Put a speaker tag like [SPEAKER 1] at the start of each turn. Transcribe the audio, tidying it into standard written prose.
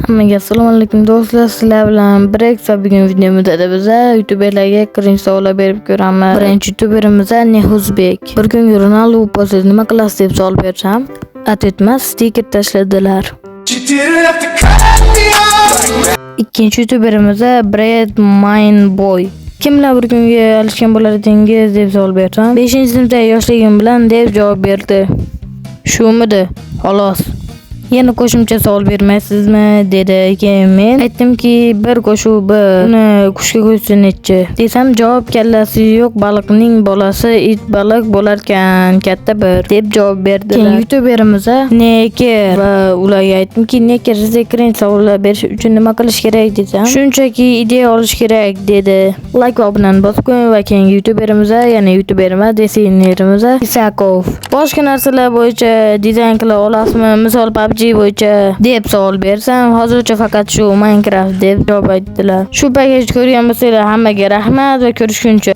[SPEAKER 1] Hammaga assalomu alaykum do'stlar, sizlar bilan Brex va bugun videomizda biza youtuberlarga cringe savollar berib ko'ramiz. Birinchi youtuberimiz Nehuzbek. Bir kunga Ronaldo bo'lsangiz nima qilasiz deb savol bersam, ответ emas, stiker tashladilar.
[SPEAKER 2] You didn't have to cut me off.
[SPEAKER 1] Ikkinchi youtuberimiz Brad Mine Boy. Kim bilan bir kunga alishgan bo'lar edingiz deb savol bersam, 5-sinfda yoshligim bilan deb javob berdi. Shumidi? Xolos. Yana qo'shimcha savol bermaysizmi dedi. Keyin men aytdimki, bir qo'shuv bir, uni qushga qo'ysa nechi desam, javob kallasi yo'q baliqning bolasi it baliq bo'larkan katta bir deb javob berdilar. Keyin youtuberimiz Neker va ularga aytdimki, Neker, sizga cringe savollar berish uchun nima qilish kerak desam, shunchaki ideya olish kerak dedi. Like va obunani bosib qo'ying va keyingi youtuberimiz, ya'ni youtuberimiz, dizaynerimiz Isakov. Boshqa narsalar bo'yicha dizayn qila olasizmi? Misol, PUBG bo'yicha deb savol bersam, hozircha faqat shu Minecraft deb javob aytdilar. Shu paytgacha ko'rgan bo'lsanglar, hammaga rahmat va ko'rishguncha.